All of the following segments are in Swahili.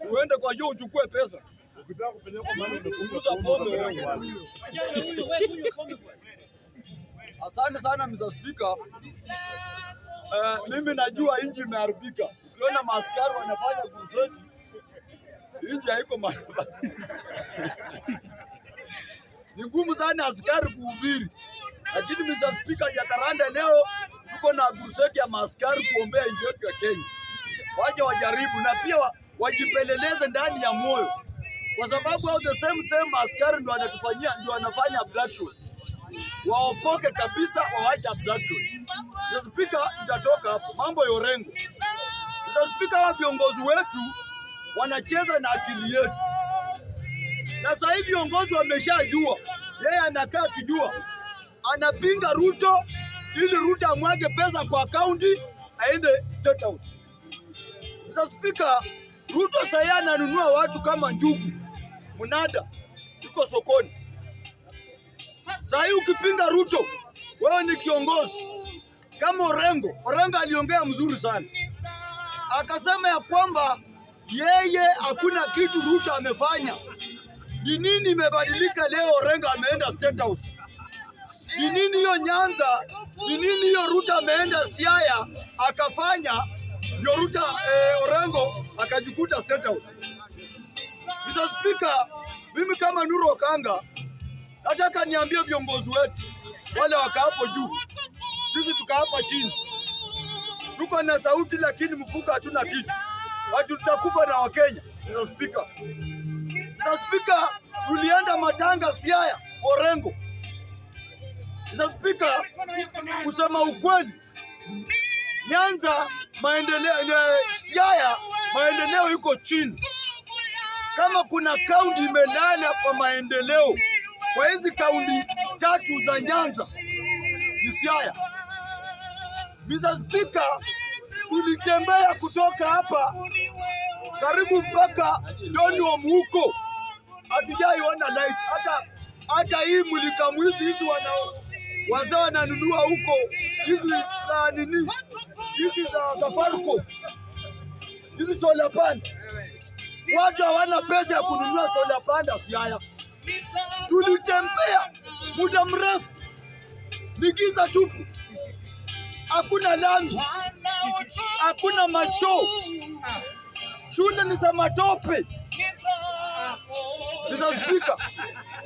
Uende kwa juu uchukue pesa. Ukitaka kupelekwa mahali umekunywa Punguza pombe, pombe utapelekwa wewe. wapi? Asante sana, Mr. Speaker. Mimi najua nchi imeharibika. Ukiona maaskari wanafanya crusade, nchi haiko mahali. Ni ngumu sana askari kuhubiri, lakini, Mr. Speaker, Jacaranda leo tuko na crusade ya maaskari kuombea nchi yetu ya Kenya. Waje wajaribu na pia wajipeleleze ndani ya moyo, kwa sababu hao the same same askari ndio wanatufanyia, ndio wanafanya abduction. Waokoke kabisa, wawache abduction. Mr. Speaker, nitatoka hapo. Mambo ya Orengo. Mr. Speaker, hawa viongozi wetu wanacheza na akili yetu, na sasa hivi viongozi wameshajua, yeye anakaa akijua anapinga Ruto ili Ruto amwage pesa kwa akaunti aende State House. Mr. Speaker, Ruto sasa ananunua watu kama njugu, mnada iko sokoni. Sasa hii ukipinga Ruto, wewe ni kiongozi kama Orengo. Orengo aliongea mzuri sana, akasema ya kwamba yeye hakuna kitu Ruto amefanya. Ni nini imebadilika leo Orengo ameenda State House? Ni nini hiyo Nyanza? Ni nini hiyo Ruto ameenda Siaya akafanya ndio Ruto, Orengo akajikuta State House? Mr. Speaker, mimi kama Nuru Okanga nataka niambie viongozi wetu wale waka hapo juu, sisi tuka hapa chini, tuko na sauti lakini mfuko hatuna kitu. Watu tutakufa na Wakenya. Mr. Speaker, Mr. Speaker, tulienda matanga Siaya Orengo. Mr. Speaker, kusema ukweli, Nyanza maendeleo, Siaya maendeleo iko chini. Kama kuna kaunti imelala kwa maendeleo kwa hizi kaunti tatu za Nyanza ni Siaya. Mr. Speaker, tulitembea kutoka hapa karibu mpaka Donholm huko, hatujaiona light hata hii mulika mwizi hizi wana wazee wananunua huko, hizi za nini, hizi za Safaricom, hizi solar panel. Watu hawana pesa ya kununua solar panel Siaya. Tulitembea muda mrefu, ni giza tupu, hakuna lami, hakuna machoo, shule ni za matope. Mr. Speaker,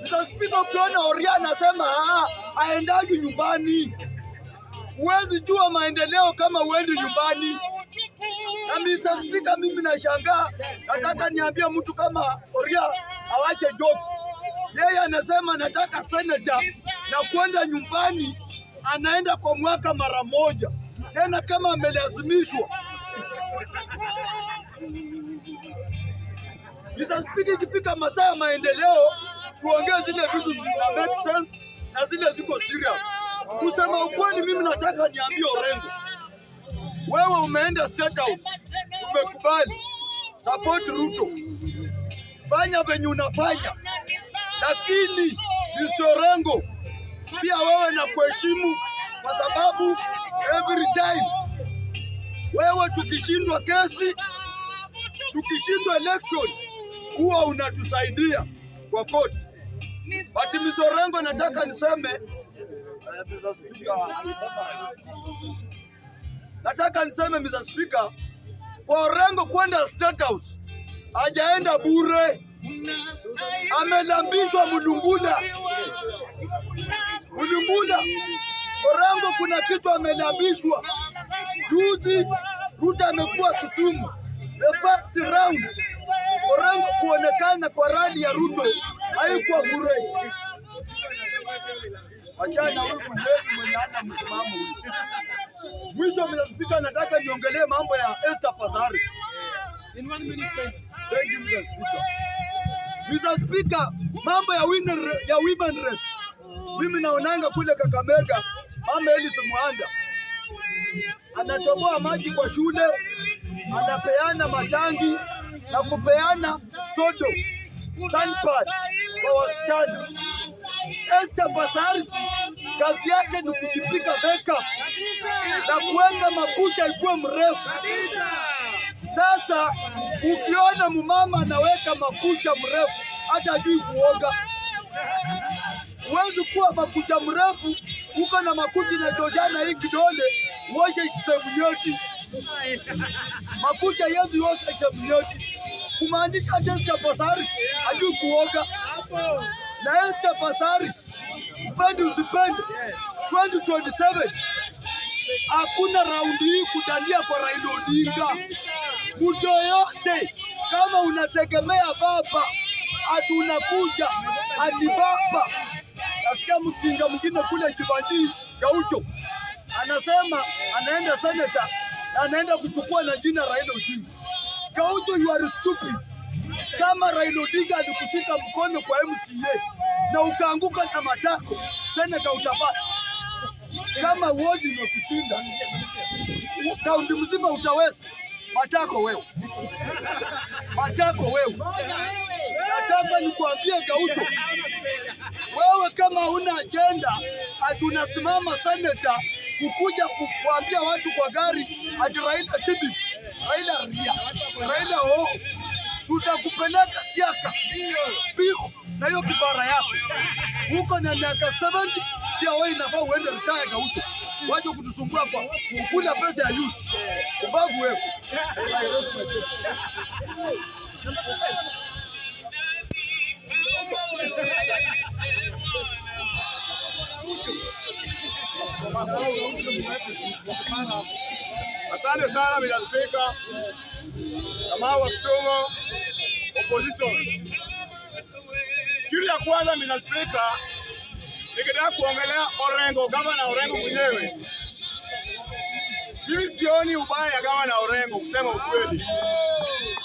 Mr. Speaker, ukiona Oria anasema aendagi nyumbani, huwezi jua maendeleo kama uendi nyumbani. Na, Mr. Speaker, mimi nashangaa, nataka niambie mtu kama Oria awache jokes. Yeye anasema nataka senator na kwenda nyumbani, anaenda kwa mwaka mara moja, tena kama amelazimishwa. Mr. Speaker, ikifika masaa ya maendeleo, tuongee zile vitu zina make sense na zile ziko serious. Kusema ukweli, mimi nataka niambie Orengo, wewe umeenda State House, umekubali support Ruto, fanya venye unafanya, lakini Mr. Orengo, pia wewe na kuheshimu kwa sababu every time wewe tukishindwa kesi, tukishindwa election, huwa unatusaidia kwa court. But Mr. Orengo, nataka niseme, Mr. Speaker, nataka niseme, Mr. Speaker, kwa Orengo kwenda State House hajaenda bure, amelambishwa mulungula mulungula. Orengo kuna kitu amelambishwa juzi. Ruto amekuwa Kisumu, the first round Orengo kuonekana kwa rally ya Ruto haikuwa bure. Wachana huyu mlevi mwenye hana msimamo huyu. Mwisho, Mr. Speaker, nataka niongelee mambo ya Esther Passaris. In one minute, please. Thank you, Mr. Speaker. Mr. Speaker, mambo ya women rep. Mimi naonanga kule Kakamega, mama Elsie Muhanda anatoboa maji kwa shule, anapeana matangi na kupeana sodo sanpad kwa wasichana. Esther Passaris kazi yake ni kujipika makeup na kuweka makucha ikuwe mrefu. Sasa ukiona mumama anaweka makucha mrefu hata hajui kuoga, huwezi kuwa makucha mrefu uko na makucha inachoshana hii kidole, uoshe sehemu nyeti, makucha yetu yoshe sehemu nyeti, kumaanisha hata Esther Passaris hajui kuoga. Na Esther Passaris, upende usipende, 2027 hakuna raundi hii kudandia kwa Raila Odinga. Mtu yoyote kama unategemea baba ati unakuja ati baba, nasikia mjinga mwingine kule Jivanjii Gaucho anasema anaenda seneta na anaenda kuchukua na jina Raila Odinga. Gaucho, you are stupid. Kama Raila Odinga alikushika mkono kwa MCA na ukaanguka na matako, seneta utapata. Kama ward imekushinda kaunti mzima utaweza. Matako wewe, matako wewe. Nataka nikuambie Gaucho, wewe kama huna agenda ati unasimama seneta kukuja kuambia watu kwa gari ati Raila tibi, Raila ria, Raila oh, tutakupeleka siaka bio na hiyo kipara yako huko na miaka 70 pia wewe inafaa uende retire Gaucho, waje kutusumbua kwa kukula pesa ya youth. Kumbavu wewe. Asante sana Mr. Speaker. Kamau wa Kisumu, opposition. Kitu ya kwanza Mr. Speaker, nikitaka kuongelea Orengo, gavana Orengo mwenyewe. Mimi sioni ubaya ya gavana Orengo, kusema ukweli.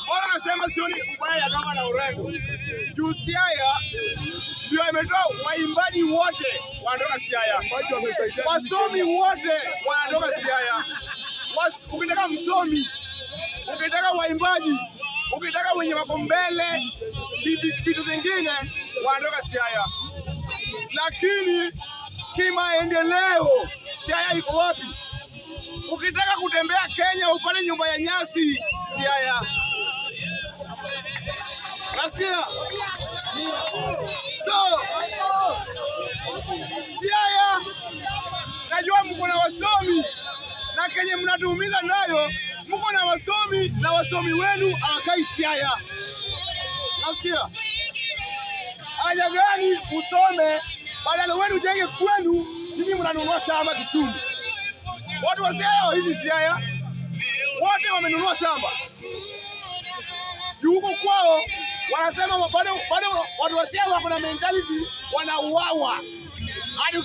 Bora nasema sioni ubaya ya gavana Orengo. Juu Siaya ndio imetoa waimbaji wote wanatoka Siaya. Waimbaji wamesaidia Wasomi wote wanatoka Siaya. Ukitaka msomi, ukitaka waimbaji, ukitaka wenye wako mbele, vitu vingine wanatoka Siaya. Lakini kimaendeleo Siaya iko wapi? Ukitaka kutembea Kenya upate nyumba ya nyasi, Siaya. Nasikia? So, Siaya najua mko na wasomi na kenye mnatuumiza nayo, mko na wasomi na wasomi wenu hawakai Siaya. Nasikia? Haja gani usome badala wenu ujenge kwenu, nyinyi mnanunua shamba Kisumu. Watu wa Siaya hizi Siaya wote wamenunua shamba juu huko kwao, wanasema bado watu wa Siaya wako na mentality, wanauawa hadi